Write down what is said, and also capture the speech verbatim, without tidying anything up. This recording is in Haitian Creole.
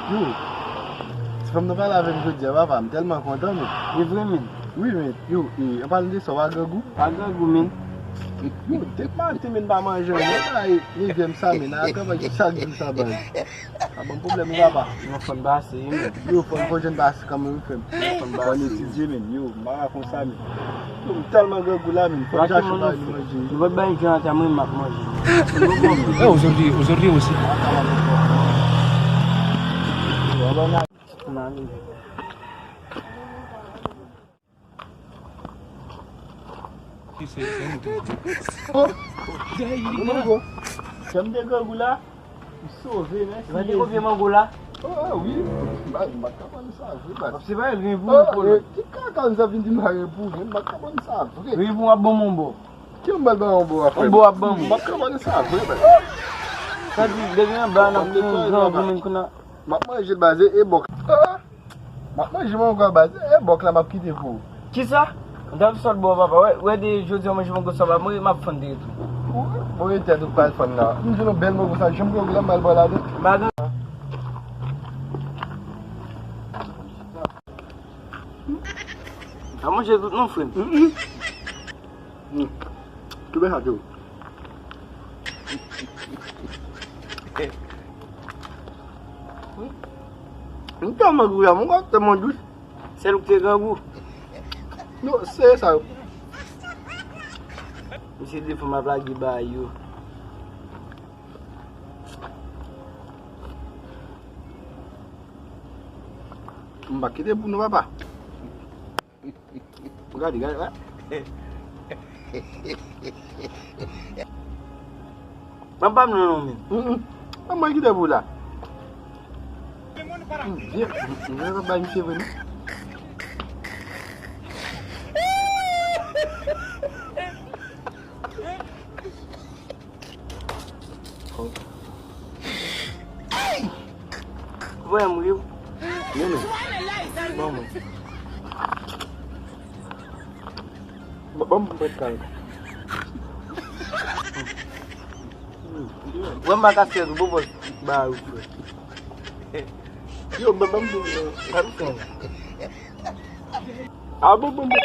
Yo, ti fanm nan pale avè m jodi a, papa, m tèlman kontan, men. E vre, men. Wi, men. Yo, e, an palan de sa, w pa grangou? Pa grangou, men. Yo, depi maten, men, m pa manje anyen, men, bay nevyèm sa, men, nan travay chak jou sa, bay. Pa ban m pwoblèm, wi, papa. Yon fòn pase, wi, men. Yo, fòn, fòn jwenn pase kanmenm, wi, frè m. Fòn etidye, men. Yo, m pa ka konsa, men. Yo, m tèlman grangou la, men. Fò m chache bay nou manje. Nou pa bay jan sa, mwen, m ap manje. E, ozodri, ozodri osi. Jan m te grangou la, m sove, mèsi. Mwen te konfye mango la. Oh, wi. M pa, m pa t ka pran sa vre, bat. Se pa el gen pou ou. Ki kaka sa vin di m pa gen pou, men m pa t ka pran sa vre. Gen pou w ap ban m yon bò. Ki yon bal ban yon bò a, frè? Yon bò ap ban m. M pa t ka pran sa vre, bat. Sa di, depi anba, n ap pran yon gran goumen kounye a. M ap manje l, baze, e bòk. Ah! M ap manje mango a, baze, e bòk la m ap kite pou ou. Kisa? M t ap sot bò, papa. Wè, wè, de jodi a manje mango sa, papa, mwen, m ap fann de tou. Bon, e tèt ou pral fann la. M jwenn yon bèl mango sa, janm pran la, m al bò ladan. Madan. Pa manje tout non, frè m. Mm, mm. Mm. Tou byen sa tou. M tèlman gou la, mwen tèlman dous. Sèl ou ki te grangou. Non, se sa. Misye de fanm ap lage ba yo. M pa kite pou nou, papa. Gade, gade, gade. Ban m pa m non, non, men. Mm, mm. Ban mwen kite pou la. Mm, byen, mm, mm, bay misye vre, non. Voye m ri. Non, non. Bon, mwen. Bon, bon, mwen pral. Wè m pa ka fè tou, bon, bon. Ba, ou fè. Yo, ban, ban m di w, pa m fè. A, bon, bon, bon.